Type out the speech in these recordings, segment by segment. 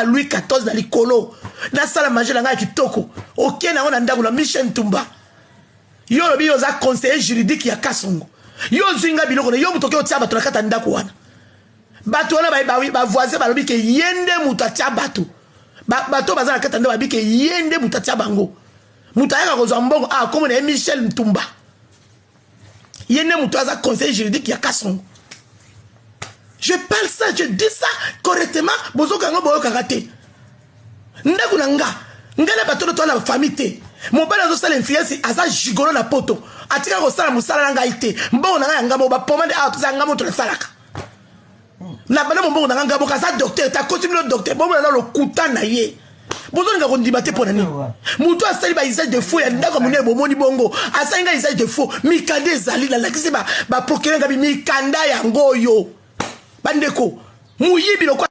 Louis 14 na likolo nasala magie na ngai ya kitoko oke na yango na ndako na Michel Ntumba. Yo olobi yo oza conseiller juridique ya Kasongo, yo ozwi nga biloko na yo moto oke otia bato na kati ya ndako wana. Bato wana bavoisin balobi ke ye nde moto atia bato, bato baza na kati ya ndako balobi ke ye nde moto atia bango. Moto ayaka kozwa mbongo awa kombo na ye Michel Ntumba, ye nde moto aza conseiller juridique ya Kasongo. Je parle ça, je dis ça correctement, bozoka yango boyokaka te. Ndako na nga, nga na bato to na famille te. Mobali azosala influence, aza gigolo na poto, atika kosala mosala na ngai te. Mbongo na ngai ya ngambo, ba pomade awa toza ngambo tonasalaka. Na bana mombongo na ngai ngambo, aza docteur, takoti bino docteur, bomona na lokuta na ye. Bozolinga kondima te mpo na nini? Moto asali ba usage de faux ya ndako ya monene, bomoni bongo asali ngai usage de faux, mikanda ezali, nalakisi ba procureur ngabi mikanda yango oyo. Bandeko, moyibi lokwa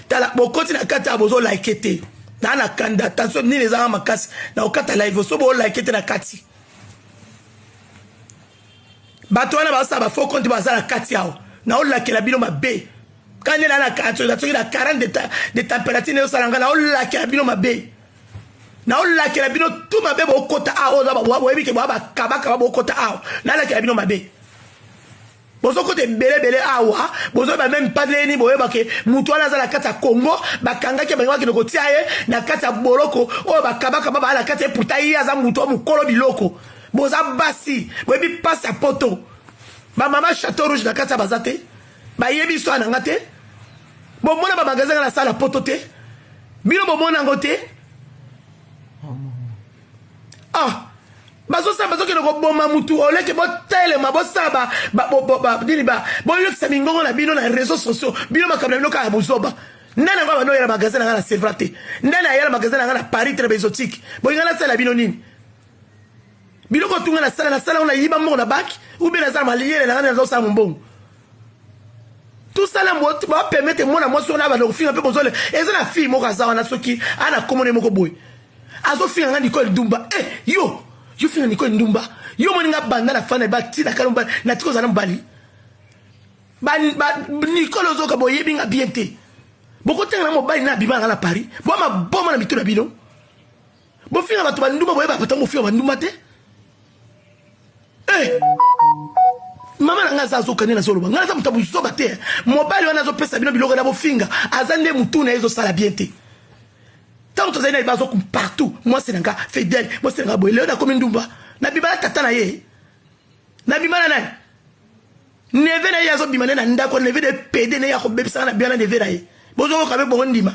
tala bokoti na kati ya bozo like te na na kanda attention nini ezanga makasi na okata live so bo like te na kati. Bato wana basala ba faux compte baza na kati awa na olakela bino mabe kande na na kati na soki na 40 de température ne osala nga na olakela bino mabe na olakela bino tout mabe bokota awa oza ba boyebi ke ba bakaba bokota awa na lakela bino mabe bozokota ebele ebele awa bozoyeba meme pas ndenge nini boyeba ke moto wana aza na kati ya Congo bakangaki bango bakende kotia ye na kati ya boloko oyo bakabakaba baa na kati ye pourtant ye aza moto wa mokolo biloko. Boza basi boyebi pasi ya poto ba mama Chateau Rouge na kati ya baza te bayebi histoire na nga te bomona ba magasin nga na sala poto te bino bomona yango te. Ah, bazosala bazokende koboma mutu oleke botelema bosala nini boyokisa mingongo na bino na réseaux sociaux bino makambo na bino kaka ya bozoba. Nani yango abanda oyela magasin na nga na Sevra te, nani ayela magasin na nga na Paris te na baexotique bolinga nasala bino nini? Biloko tunga nasala nasala ngo nayiba mbongo na banque ou bien naza na maliyele na nga nazosala mombongo tosala bapermettre mwana mwasi wana abanda kofinga mpe bozole eza na fille moko aza wana soki ana komone moko boye azofinga nga Nicole Ndumba. Eh, yo yo finga Nicole Ndumba, yo moni nga banda na fana ba tina kala mobali na tiko zana mobali ba, ba Nicole ozoka boyebi nga bien te bokotanga na mobali na abima nga na Paris bo maboma na mitu na bino bofinga bato bandumba boyeba bato bofinga bandumba te. Eh, mama na ngai aza azoka nde nazoloba ngai naza moto ya bozoba te. Mobali wana azopesa bino biloko na bofinga aza nde motu na ye ezosala bien te. Ntango tozali na ye bazoku partout mwasi na nga fidèle mwasi na nga boye lelo nakomi ndumba nabima na tata na ye nabima na nani neve na ye azobima nde na ndako neve de pede ne ya kobebisaka na bia na neve na ye bozokoka mpe bongo ndima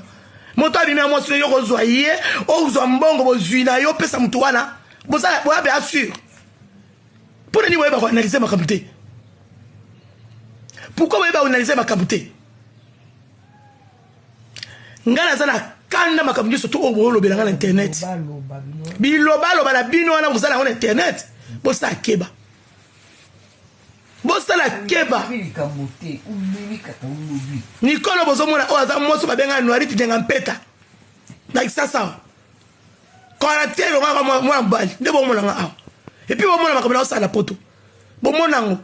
moto abimi ya mwasi yo kozwa ye ozwa mbongo bozwi na yo opesa motu wana bozala boya be assure mpo na nini boyeba koanalyse makambo te? Pourquoi boyeba koanalyse makambo te? Ngai naza na kanda makambo nyonso to oyo boyolobela ngai na internet bilobaloba na bino wana bozala yango na internet bosala keba bosala keba. Nikolo bozomona oyo aza mwasi babenga Noirite Jenga Mpeta na Kisasa caractère okaka mwana mobali nde bomona nga awa epuis bomona makambo na osala na poto bomona yango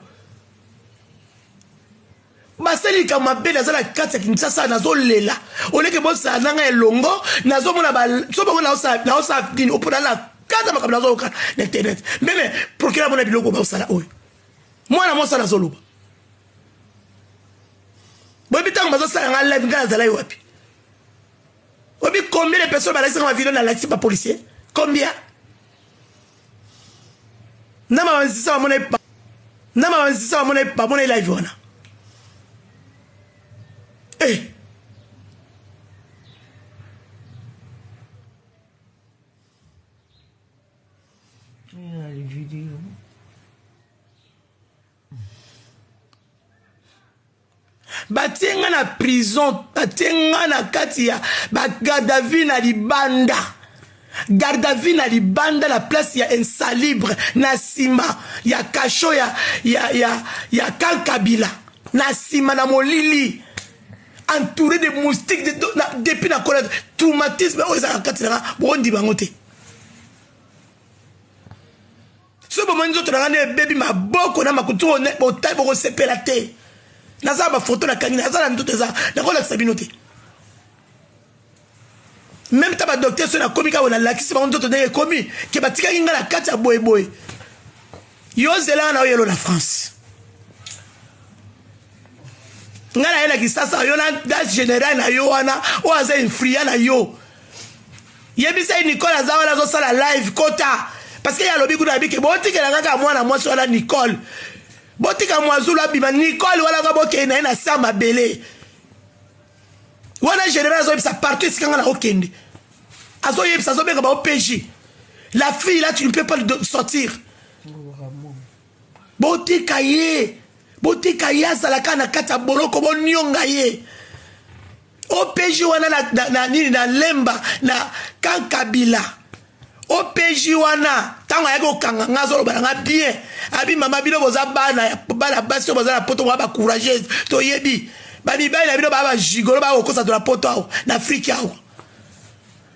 basali likambo mabe naza na kati ya Kinshasa nazolela oleke bosala na ngai elongo nazomona so bango naosala nini opona na kata makambo nazoyoka na internet meme procureur amona biloko baosala oyo mwana mwasi nazoloba boyebi ntango bazosala ngai live ngai nazalaki wapi? Oyebi combien de personnes balakisaka ba video nalakisi ba policier combien? Na mama nzisa bamona na mama nzisa bamona bamona live wana eh. Batie nga na prison, batie nga na kati ya ba garde à vue na libanda. Garde à vue na libanda na place ya insalibre na nsima ya kasho ya, ya, ya, ya camp Kabila na nsima na molili entouré de moustiques de, na, depuis na kola traumatisme oyo ezalaka kati na nga bokondima yango te. Soki bomoni nzoto na nga nde ebebi maboko na makutu botali bokosepela te. Naza bafoto nakangi naza na nzoto eza nakolakisa bino te. Meme ta badocteur soki nakomi kaka nalakisi bango nzoto ndenge ekomi ke batikaki ngai na kati ya boyeboye. Yo zelanga na oyelo na France. Ngai naye na Kisasa yo na général na yo wana oyo aza influent na yo. Yebisa ye Nicole aza wana azosala live kota. Parce que ye alobi kuna abiki botikela kaka mwana mwasi wana Nicole. Botika Mwazulu abima Nicole wana kaka bokende na ye na sa mabele. Wana général azoyebisa partout esika ngai nakokende. Azoyebisa azobenga ba OPJ. La fille là tu ne peux pas le sortir. Botika ye. Botika ye azalaka na kati ya boloko bonionga ye. OPJ wana na, na, na nini na Lemba na Kankabila. OPJ wana ntango ayaki kokanga nga azoloba na nga bien abi mama bino boza bana bana basi oyo boza na poto boza ba courageuse toyebi bamibali na bino baa bagigolo baa kokosa to na poto awa na Afrique awa.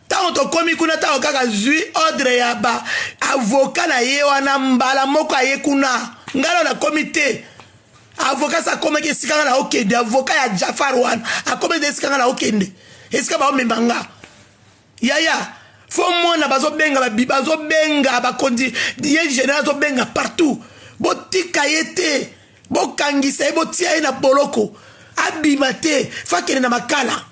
Ntango tokomi kuna ntango kaka zwi ordre ya ba avocat na ye wana mbala moko aye kuna ngai nano nakomi te. Avocat sa akomaki esika nga na okende, avocat ya Jafar wana akomaki esika nga na okende, esika baomema nga. Yaya, fo mwana bazobenga bazobenga bakonzi ye général azobenga partout. Botika ye te, bokangisa ye, botia ye na boloko, abima te, fo akende na makala.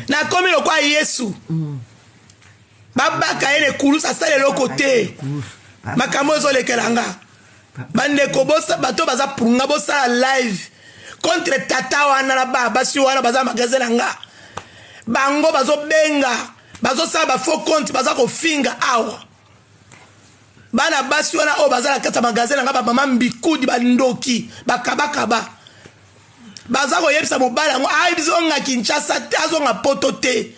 Nakomi lokwa Yesu. Babaka ye na ekulusu asala eloko te. Makambo ezolekela nga. Bandeko bato baza pour nga bosala live contre tata wana na ba basi wana baza magasin na nga. Bango bazobenga bazosala ba faux compte baza kofinga awa. Bana basi wana oyo baza na kati ya magasin na nga ba mama mbikudi bandoki bakabakaba. Baza koyebisa mobali yango azonga Kinshasa te azonga poto te.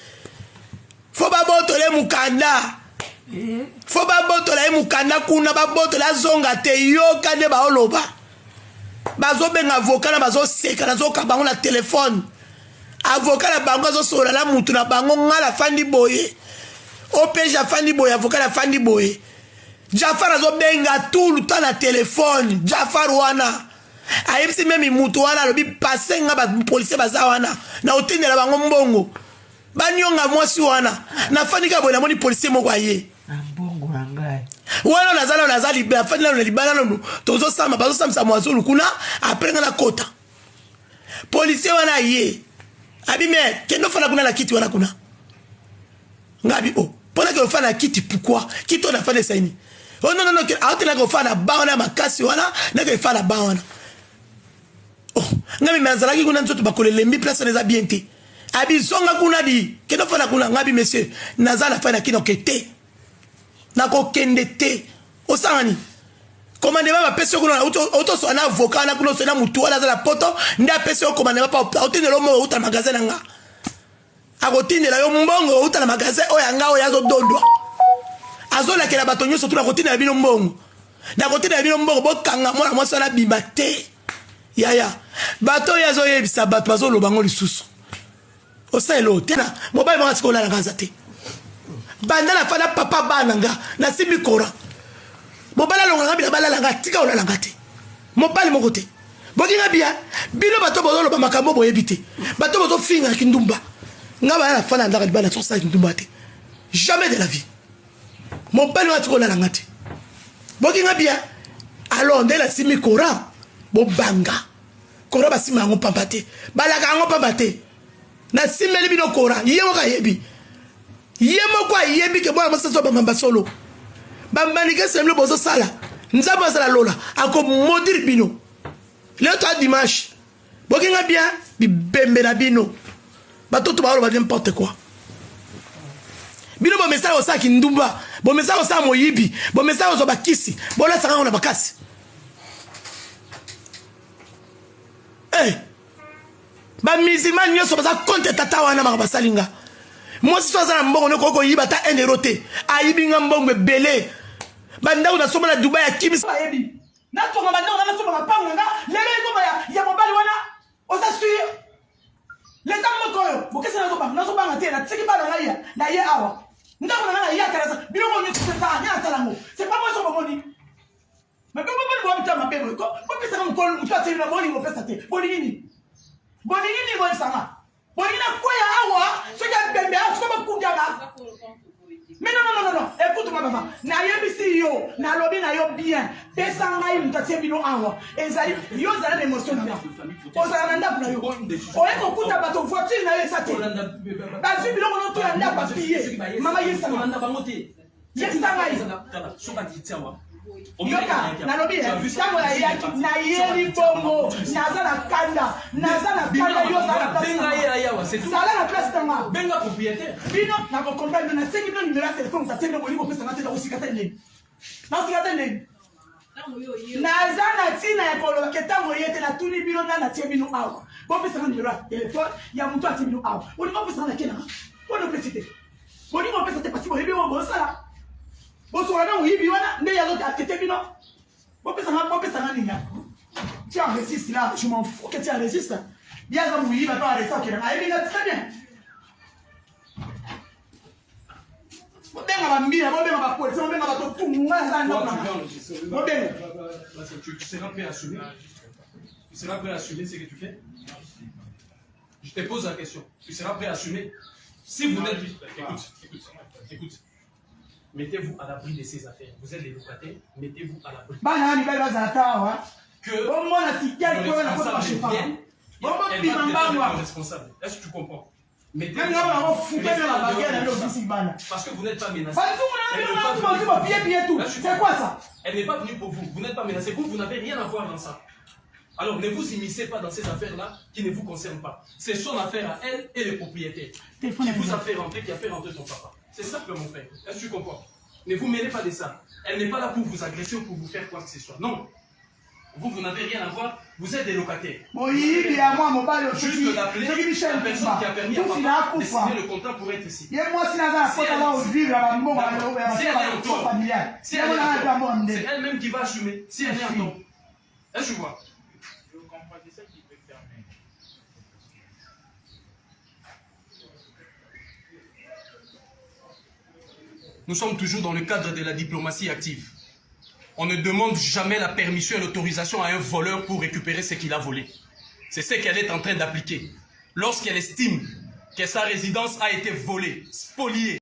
Fo babotola ye mokanda. Fo babotola ye mokanda kuna babotola azonga te yoka nde baoloba. Bazobenga avocat na bazoseka nazoka bango na telefone. Avocat na bango azosolola na mutu na bango nga nafandi boye. OPG afandi boye avocat nafandi boye. Jafar azobenga tout le temps na telefone. Jafar wana ayebisi meme mutu wana alobi passe nga ba policier baza wana na otindela bango mbongo. Banionga mwasi wana nafandi kaka boye namoni policier moko aye wana naza nano naza nafandi nano na libala nano tozosamba bazosambisa mwazulu kuna apres nga nakota policier wana aye abi me kende ofanda kuna na kiti wana kuna nga abi o oh, mpona ke ofanda na kiti pourquoi kiti oyo nafandi esaini oh non non non aotelaka ofanda na ba wana ya makasi wana nake efanda ba wana. Oh, nga meme azalaki kuna nzoto bakolo elembi place wana eza bien te. Abi zonga kuna di kende ofanda kuna nga bi monsieur naza na fai na kino ke te. Nakokende te. Osanga nini? Commandement bapesi yo kuna otosola na avocat wana kuna osola na mutu wana aza na poto nde apesi yo commandement pa otindela yo mbongo outa na magasin na nga. Akotindela yo mbongo outa na magasin oyo ya nga oyo azodondwa. Azolakela bato nyonso tuna akotindela bino mbongo. Nakotindela bino mbongo bokanga mwana mwasi wana abima te. Yaya, bato oyo azoyebisa bato bazoloba ngo lisusu. Osala eloko te na mobali moko atika olala nga aza te. Banda na fanda papa bana nga nasimbi kora. Mobali alonga nga bila balala nga tika olala nga te. Mobali moko te. Bokinga bia bino bato bozoloba makambo boyebi te. Bato bozofinga kindumba. Nga bana na fanda ndaka libala tosala kindumba te. Jamais de la vie. Mobali wana atika olala nga te. Bokinga bia alors nde nasimbi kora bobanga. Kora basimba yango pamba te. Balaka yango pamba te. Nasimbeli bino kora ye moko ayebi. Ye moko ayebi ke mwana mwasi azo bamba solo. Bambanikesi na bino bozosala. Nzambe azala lola akomodire bino. Lelo toa dimanche. Bokinga bien bibembe na bino. Batoto baoloba n'importe quoi. Bino bomesana kosala kindumba, bomesana kosala moyibi, bomesana kozwa bakisi, bolasaka yango na bakasi. Eh! Bamusulman nyonso baza contre tata wana makambo asali nga. Mwasi so aza na mbongo nokoki koyiba ata 1 euro te. Ayibi nga mbongo ebele. Bandako nasomba na Dubai akimisa. Bayebi. Natonga bandako na nasomba mapango na nga lelo ekoma ya, ya mobali wana. Oza sur? Leta moko oyo bokesa nazobanga nazobanga te natiki bana ngai ya na ye awa ndako na ngai nayaka naza biloko nyonso sesa ngai nasala yango c'est pas moi so bomoni mais bino boni boya mitema mabe boye ko bopesaka mokolo moto ateli na bolingo opesa te bolingi nini bolingi nini boyebisanga bolingi nakweya awa soki abembe awa soki bakundaka mais non non non non écoute moi papa nayebisi yo nalobi na yo bien pesa ngai moto atie bino awa ezali yo ozala na émotion na nga ozala na ndako na yo oye kokuta bato voiture na yo eza te bazwi biloko noto ya ndako apiye mama yebisanga yebisa ngai yoka nalobi ntango nayaki nayeli bongo naza na kanda naza na kanda yo ozala na place zala na place na nga benga propriétaire bino nakokomprendre nasengi bino nimero ya telefone zatie bino bolingi kopesa nga te nakosika te ndeni nakosika te ndeni naza na ntina ya koloba ke ntango ye te natuni bino na natie bino awa bopesanga nimero ya telefone ya moto atie bino awa olingi opesanga na kenanga mpona opesi te bolingi opesa te pasi boyebi oyo bosala bosokola na moyibi wana nde yazo atete bino bopesanga bopesanga nini tu enregistres là je m'en fous que tu enregistres ye aza moyibi ato arresta okenda ayebi nga très bien bobenga bambila bobenga bapolisi bobenga bato tunga aza ndako na bobenga Tu seras prêt à assumer Tu seras prêt à assumer ce que tu fais Je te pose la question. Tu seras prêt à assumer Si vous n'êtes... Écoute, écoute, écoute. Mettez-vous à l'abri de ces affaires. Vous êtes les locataires, mettez-vous à l'abri. Bana mibali bazala ta awa. Que bomona tikali le po na kota responsable bashefa. vienne, elle Bomobima va mbango. être responsable. Est-ce que tu comprends Mettez-vous Nani ngabo nango fute na baguerre na bino ofisi bana. Parce que vous n'êtes pas menacé. Bazungu na Elle bino n'est na pas tuma venue tuma pour pied vous. pied tout. Là, je suis C'est quoi ça Elle n'est pas venue pour vous. Vous n'êtes pas menacé. Vous, vous n'avez rien à voir dans ça. Alors ne vous immiscez pas dans ces affaires-là qui ne vous concernent pas. C'est son affaire à elle et le propriétaire Téléphone qui à vous la a fait rentrer, qui a fait rentrer son papa. C'est simple, mon frère. Est-ce que tu comprends Ne vous mêlez pas de ça. Elle n'est pas là pour vous agresser ou pour vous faire quoi que ce soit. Non. Vous, vous n'avez rien à voir. Vous êtes des locataires. Moyibi ya mwa mobali oyo Juste soki d'appeler soki la Michel personne qui a permis à Kufa tufi na papa de akufa. signer le contrat pour être ici. Ye mwasi na aza na Si kota elle- na ovivre na bambongo na D'accord. ya Si elle est en tort, familial. si Ye elle est mwana en na tort, mbongo c'est ndenge. elle-même qui va assumer. Si elle est en tort. Est-ce que tu vois Je comprends, c'est ça qui peut fermer. Nous sommes toujours dans le cadre de la diplomatie active. On ne demande jamais la permission et l'autorisation à un voleur pour récupérer ce qu'il a volé. C'est ce qu'elle est en train d'appliquer. Lorsqu'elle estime que sa résidence a été volée, spoliée,